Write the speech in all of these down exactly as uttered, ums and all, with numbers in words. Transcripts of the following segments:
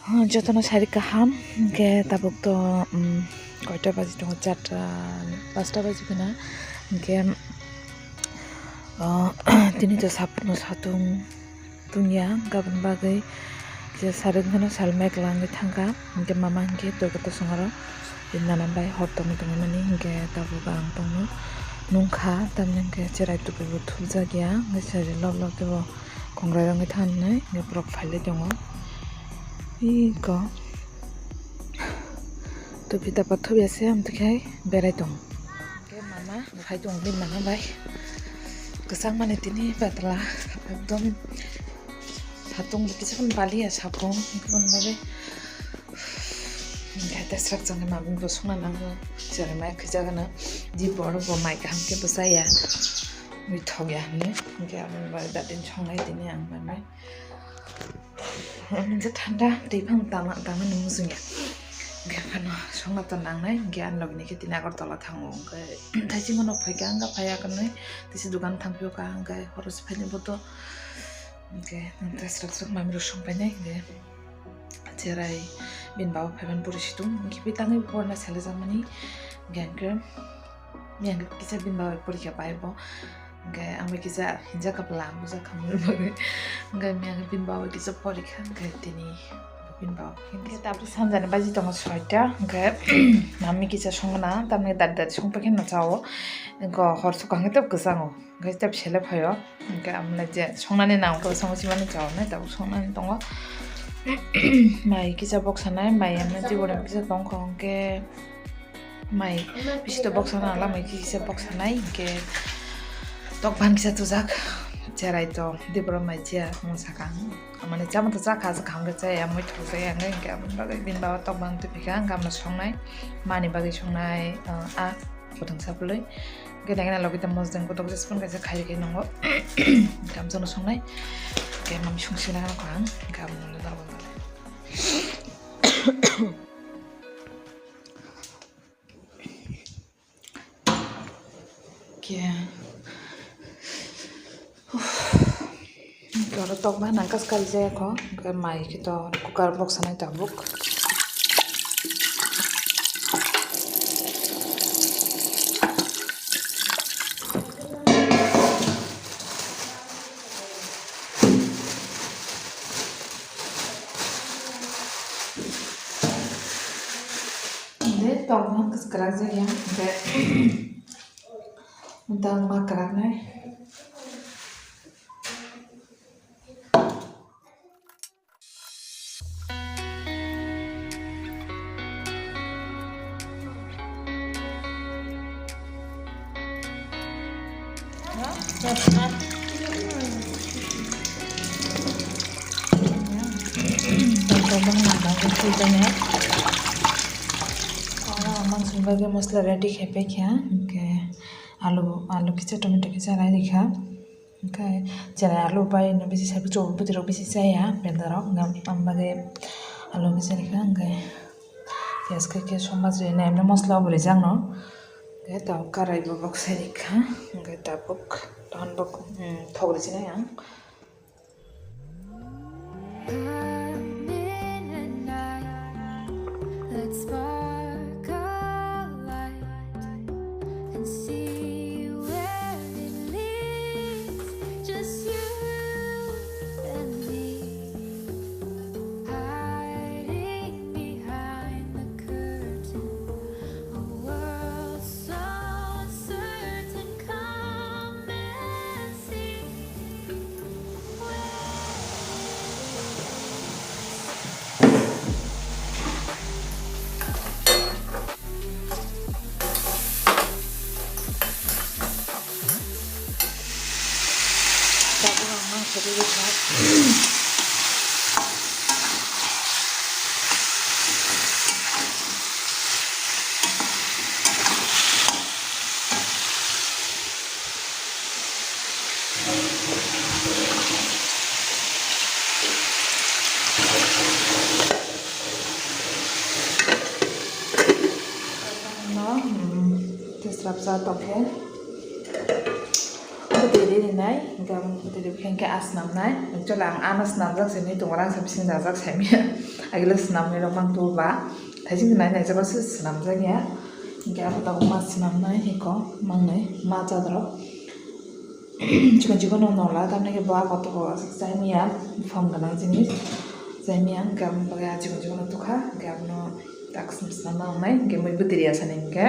Jotono sari kaham, hingke tabuk to, um, koita baji tongo, charta, pasta baji kheno, hingke, uh, tini to saphurno satung tungya, gabon bagwi je sari kheno sal meglangwi thangkha, hingke mama hingke toigo to songaro, nana bai hor tongwi tongmani, hingke tabuk ang tongno nungkha, tamni hingke cherai tubuibo thupjakya, hingke sari lok lok kebo. Khongrairokni thani hwnwi borok phailai tongo. Iko. Tupi tapa thupya se amtwi khai berai tongo. Khe mama phai tongo bini mama bai. Kwchangmani tini patla ekdom satung kisa phano baliya satung, hwnwi bagwi. Hingke tesrak changni mamung bo songna nango. Cherai mai khwijagano. Di borok bo mai kaham khe bwchaya. Mui thok ya hinwi. Hingke aboni bagwi dadin songnai tini ang manwi. Hingke thanda twi phang tangna, tangna ni muchung ya. Hingke phano songna to nangnai. Hingke ani logi ni khe tini Agartala thango. Hingke thaisingno phaikha, hingke phaiya kanwi. Tisi dogan thangphio ka, hingke horo se phaini boto. Hingke tesrak srak mami rok songpainai. Hingke. Cherai bini baba phaiban pori situng, hingke bini tangwi porina selejakmani, hingke ang khe, miyang kisa bini baba porikha bai bo, hingke ang bai kisa hinjak kha bwla ang bujak kha mui bagwi, hingke miyang bini baba kisa porikha, hingke tini bini baba hingke tabuk sanjani baji tongo soita, hingke mami kisa songna, tamni dadi dadi songpaikhe no chao, hingke hor sukha hingke tei kwchango. Hingke tei sele phaio, hingke amle je songnani nang khe songo simani chao nai tabuk songnani tongo. Mai kisa boksanai, mai amle jiboni kisa tongkho, hingke mai bisingo boksana, lamai kisa boksanai, hingke tokban kisa tujak, cherai to diboro mai jiya wng sakang. Amani chama to chakha, kaham khe chaya, muithok chaya, hingke aboni bagwi bini baba tokban twi phikha, hingke amle songnai, mani bagwi songnai, ah, a. Kwthwng sa pwlwi. Hwnkhe daina logi tamo jeng kotok jesa phano kaisa khairi khe nongo. Hwnkhe amsano songnai. Hwnkhe mami songsi nang nokha ang. Hwnkhe abo nolo norok nole. Khe. Hwnkhe oro tokma nang kaskar jaya kho, hwnkhe mai khe to cooker boksanai tabuk. Hwnkhe tokma kwchwrak jaya, hwnkhe tokma kwraknai. Mangsa bagwi mosla ready khe paikha, hwnkhe alu, alu kisa, tomato kisa rai rikha. Hwnkhe cherai alu bai no bisi sai, chwng bwtwi rok bisi chaya, benda rok, hwnkhe ang bagwi alu bisi rikha, hwnkhe piyaj khe, khe somajri nai mosla bo rijak no, hwnkhe tabuk karai bo boksai rikha, hwnkhe tabuk tohon bo, hmm, thok rijinai ang. I'm in a night. Let's spark a light and see where it leads. Just you and me, hiding behind the curtain. A world so uncertain. Come and see. Tabuk ang mangsa twi rwkha. Tesrapsa tongkhe. Rinai, hingke aboni pore rinai hingke a swnamnai. Actually, ang ano swnamjak se hinwi tongo, rang sa bising dajak saimanya. Agile swnamnai rok mang tubu ba. Thaising nai nai jaba se swnamjakya. Hingke abo tabuk ma swnamnai hiko mangnai ma chadro. Chikon chikon no nola, tamni ke bo a kotor bo aswk chaimanya, buphang gwnang jinis chaimanya, hingke aboni bagwi a chikon chikon no tukha, hingke abono tak swnam swnam nangnai, hingke mui bwtwi ri asani hingke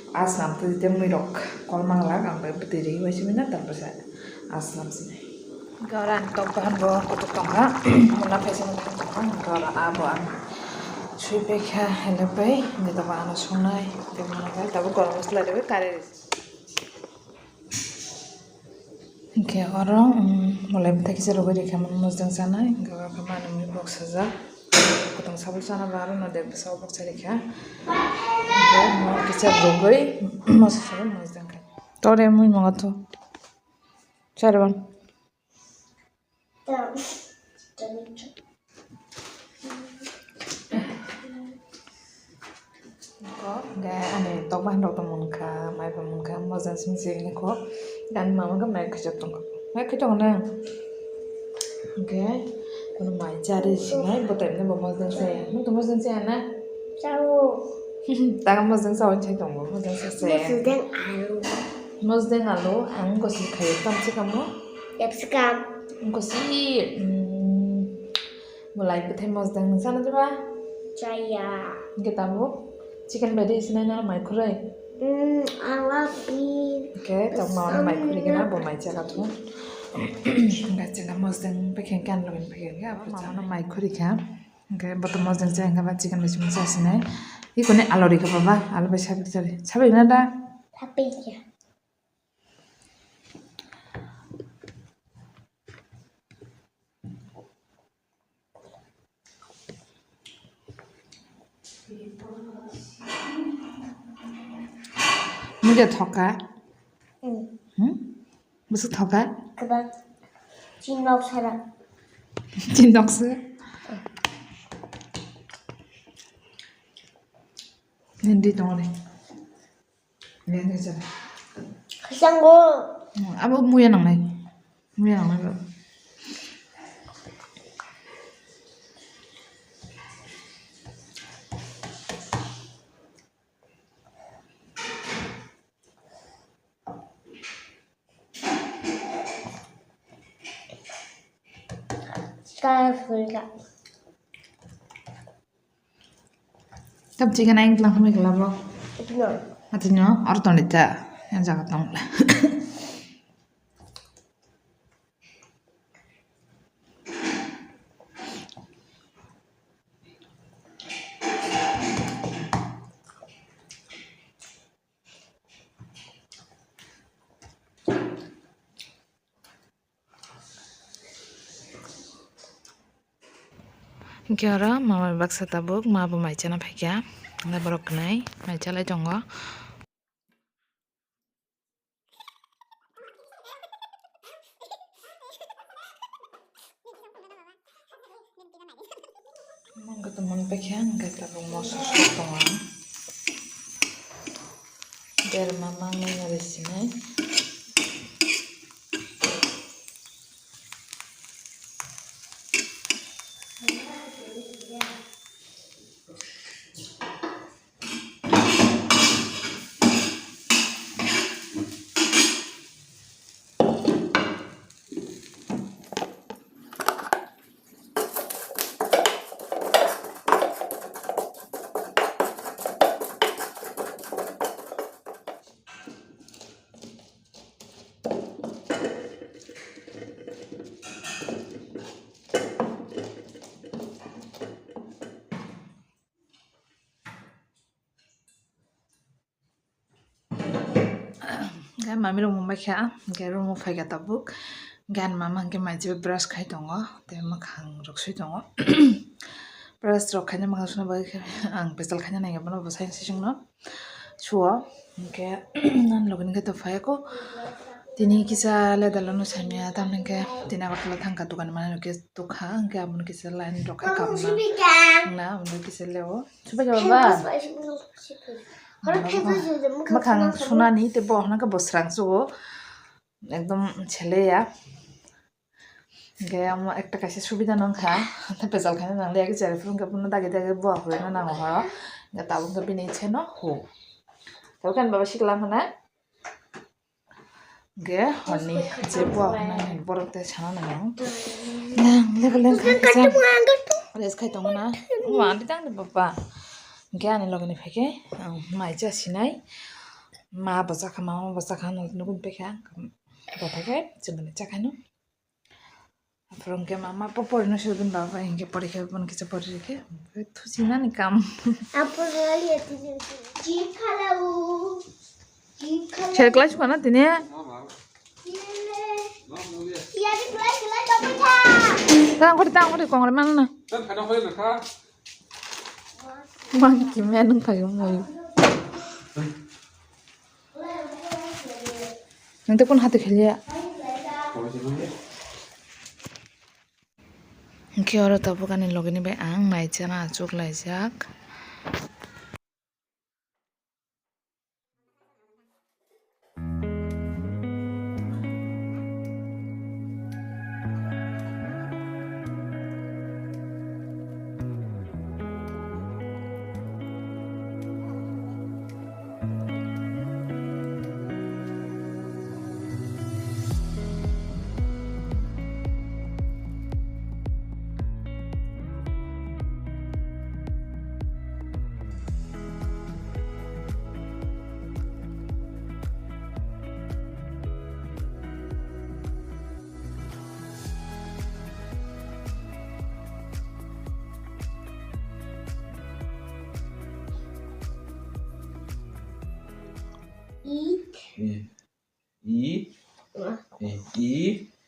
a swnam twi tei mui rok kol manglak, ang bai bwtwi ri waisubina tal bwsa a swnam sinai. Hingke oro ang tok bahan bo kutuk tongkha, mula phaisa mula tongkha, hingke oro a bo ang sui paikha, helep bai, hingke tabuk ano sungnai, tei mwnai bai tabuk gorom masala ribai kari rijak. Hingke oro, um, mole bwthai kisa rwgwi rikha, mojang chanai, hingke oro khe manwi boksa jak, kwtang sabul chana ba aro no de bwsa o boksa rikha, hingke mo kisa rwgwi moso sobo mojang khe. Tore mui mongo to. Chari wan. Ko, hingke ani tok bahan rok tong mangkha, mai bo mangkha, mojang simi se hingke ko, ani mama khe mai khaichok tongkha, mai khaichok nang. Hingke, kono mai chari sinai, bo taimne bo mojang se, nung to mojang se na? Chao. Taga mojang sa, on chai tongo, mojang sa se. Mojang alu. Mojang alu, ang gosi khayo, tam se kamo? Capsicum. Gosi, mm, Mwlai bwthai mojang nung chana diba? Chaya. Hingke tabuk chicken bai de sinai na mai khurui? Mm, I love it. Hingke tabuk mama no mai khurui gana bo mai chela thung. Hingke chela mojang bai khe kan logi bai khe mama no mai khurui kha. Hingke bo to mojang cha hingke ba chicken bai chuma cha sinai. Iko ni alu rikha baba, alu bai sabik chari. Sabik na da? Sabik ya. Mui de thoka. Hmm. Hmm? Bwswk thoka? Kwbang. Chinok sara. Chinok se. Hindi tongole. Hindi jara. Khasango. Hmm, abo muya nangnai. Muya nangnai bo. Kaya fulga. Tam chicken aing tlang khamai kala bo. Ito no. Ati no, or tong dita. Yang jaga tong. Hingke oro mama baksa tabuk ma bo mai chana phaikha, hingke borok kwnai mai chalai tongo. Mangkha tongmani paikha, hingke tabuk moso sok tongo ang. Berma mangmani sinai. Hingke mami rok mungbai kha, hingke room o phaikha tabuk. Hingke ani mama hingke mai chibai brush khai tongo, tei mwkhang rok sui tongo. Brush rok khaina mwkhang suna bagwi khe ang pechal khaina naiya bono bwsai sisingno. Suo, hingke nang logi ningke to phai ko. Tini kisa ledalo no saimaya, tamni hingke tini Agartala thangkha dokan mani rok khe tukha, hingke abono kisa line rok khe kamna. Na, abono kisa leo. Subai khe baba. Mwkhang sunani tei bo hwnka bo srang sugo. Ekdom seleya. Hingke omo ekta kaisa subida nangkha. Tei pejal khaina nangliya, khe cherai phuru hingke bono dagi dagi bua hulaina nango horo. Hingke tabuk hingke bini icheno hu. Tabuk ani baba sikla hwnkhana. Hingke horni je bua hwnani borok tei sana nango. Nang level lengkha kisa. Rest khai tongo na. Omo ani tang de baba. Hingke ani logoni phaikhe ang mai cha sinai. Ma bo chakha, mama bo chakha, nugwi paikha. Bo phaikhe chwngno chakhano. Aphuru hwnkhe mama po porino sibini baba bai hwnkhe porikha, bono kisa pori rikhe thusinani kam. Apo rali atini jim khalau. Jim khalau. Sir class mana tini? Tini. Yari class class apa tha? Tang kori, tang kori, kongre mana na? Tang khana kori na kha. Monkey man wng phaio moi. Nang tei kun hati kheliya. Hingke oro tabuk ani logini bai ang mai chana achuk laijak. Eat. E, E, E,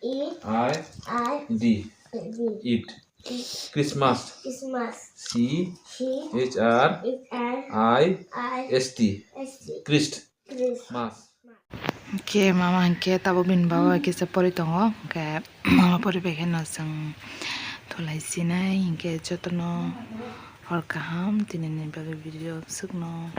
E, I, I, D. D. Eat. Eat. Christmas. Christmas. C, C, H R, H R, I, I, S T. S T. Christ. Christ. Mas. Hingke mama hingke tabuk bini baba bai kisa pori tongo, hingke mama pori bai khe no chwng thulai sinai, hingke jotono hor kaham, tinini bagwi video swkno.